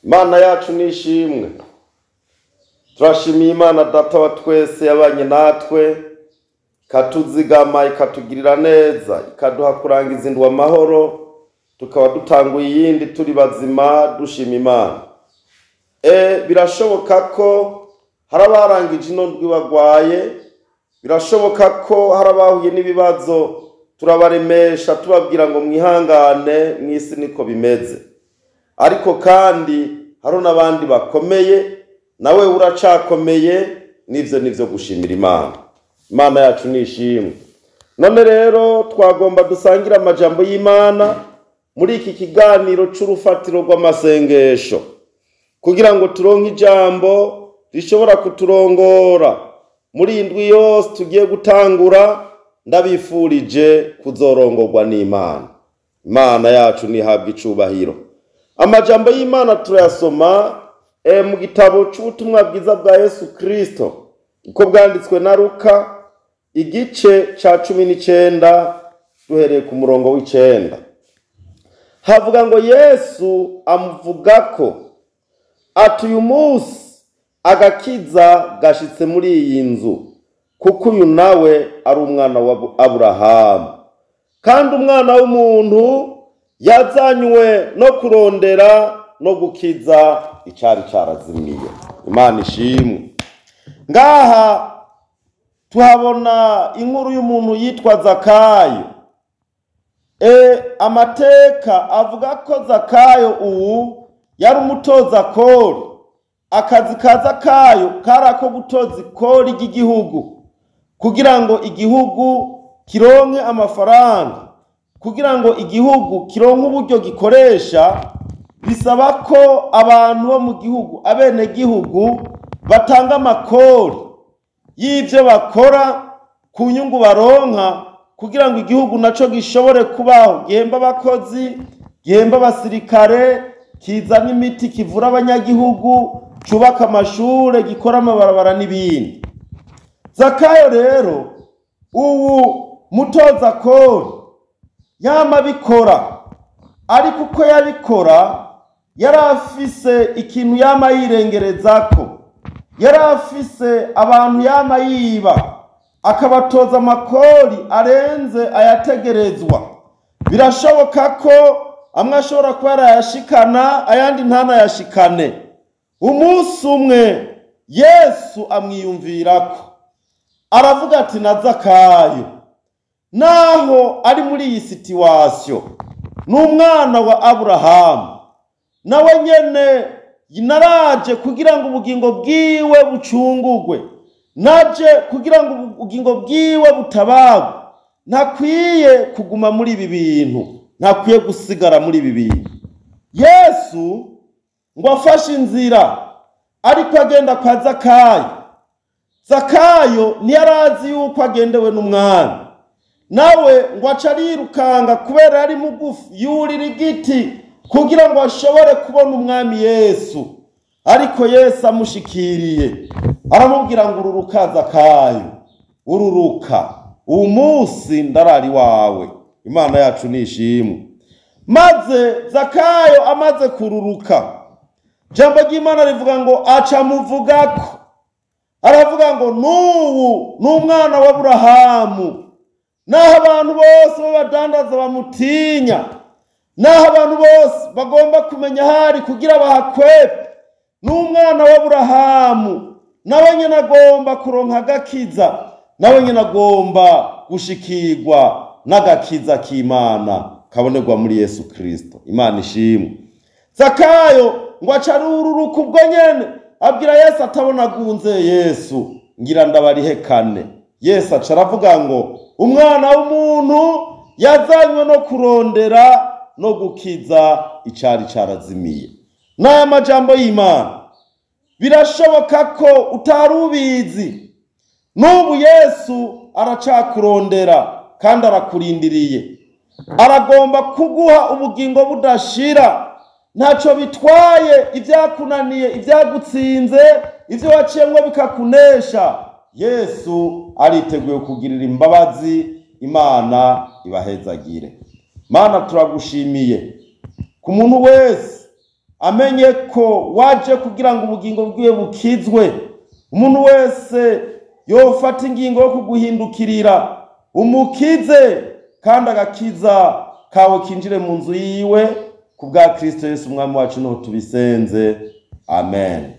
Imana yacu nishimwe. Turashimiye Imana Data wa twese yabanye natwe, ikatuzigama, ikatugirira neza, ikaduha kurangiza indwi amahoro, tukaba dutanguye iyindi turi bazima, dushima Imana. Birashoboka ko hari abarangije ino ndwi bagwaye, birashoboka ko hari abahuye n'ibibazo, turabaremesha tubabwira ngo mwihangane, mw'isi niko bimeze. Ariko kandi hari n'abandi bakomeye, nawe uracakomeye, n'ivyo nivyo gushimira Imana. Imana yacu nishimwe. None rero twagomba dusangire amajambo y'Imana muri iki kiganiro c'urufatiro rw'amasengesho, kugira ngo turonke ijambo rishobora kuturongora muri iyi ndwi yose tugiye gutangura. Ndabifurije kuzorongorwa n'Imana. Imana yacu nihabwa icubahiro. Amajambo y'Imana turayasoma mu gitabo c'ubutumwa bwiza bwa Yesu Kristo uko bwanditswe na Luka, igice ca 19, duhereye ku murongo w'9. Havuga ngo Yesu amuvuga ko ati uyu munsi agakiza gashitse muri iyi nzu, kuko uyu nawe ari umwana wa Aburahamu, kandi umwana w'umuntu yazanywe no kurondera no gukiza icari carazimiye. Imana ishimwe. Ngaha tuhabona inkuru y'umuntu yitwa Zakayo. Amateka avuga ko Zakayo ubu yari umutoza kori. Akazi ka Zakayo kari ako gutoza ikori ry'igihugu, kugira ngo igihugu kironke amafaranga, kugira ngo igihugu kironke uburyo gikoresha. Bisaba ko abantu bo mu gihugu, abenegihugu, batanga amakori y'ivyo bakora ku nyungu baronka, kugira ngo igihugu naco gishobore kubaho, gihemba abakozi, gihemba abasirikare, kizana imiti kivura abanyagihugu, cubaka amashure, gikora amabarabara n'ibindi. Zakayo rero ubu mutoza kori yama abikora, ariko uko yabikora yari afise ikintu yama yirengerezako, yari afise abantu yama yiba, akabatoza amakori arenze ayategerezwa. Birashoboka ko amwe ashobora kuba yarayashikana, ayandi ntanayashikane. Umunsi umwe Yesu amwiyumvirako, aravuga ati na Zakayo naho ari muri iyi situwasiyo, ni umwana wa Aburahamu, nawe nyene naraje kugira ngo ubugingo bwiwe bucungugwe, naje kugira ngo ubugingo bwiwe butabagwe. Ntakwiye kuguma muri ibi bintu, ntakwiye gusigara muri ibi bintu. Yesu ngo afashe inzira ariko agenda kwa Zakayo. Zakayo ntiyarazi yuko agendewe n'umwami, nawe ngo aca arirukanga kubera yari mugufi, yurira igiti kugira ngo ashobore kubona umwami Yesu. Ariko Yesu amushikiriye aramubwira ngo ururuka Zakayo, ururuka, uyu munsi ndarari wawe. Imana yacu nishimwe. Maze Zakayo amaze kururuka, jambo ry'Imana rivuga ngo aca muvugako, aravuga ngo n'ubu ni umwana wa Aburahamu. Naho abantu bose b'abadandaza bamutinya, naho abantu bose bagomba kumenya ahari kugira bahakwepe, n'umwana wa Aburahamu nawe nyene agomba kuronka agakiza, nawe nyene agomba gushikirwa n'agakiza k'Imana kabonerwa muri Yesu Kristo. Imana ishimwe. Zakayo ngo aca arururuka ubwo nyene, abwira Yesu atabona agunze Yesu, ngira ndabarihekane. Yesu aca aravuga ngo umwana w'umuntu yazanywe no kurondera no gukiza icari carazimiye. N'aya majambo y'Imana birashoboka ko utari ubizi, n'ubu Yesu aracakurondera kandi arakurindiriye, aragomba kuguha ubugingo budashira. Ntaco bitwaye ibyakunaniye, ibyagutsinze, ivyo waciyemwo bikakunesha. Yesu ariteguye kugirira imbabazi. Imana ibahezagire. Mana turagushimiye ku muntu wese Amenye ko waje kugira ngo ubugingo bwiwe bukizwe. Umuntu wese yofata ingingo yo kuguhindukirira, umukize kandi agakiza kawe kinjire mu nzu yiwe, ku bwa Kristo Yesu Umwami wacu niho tubisenze. Amen.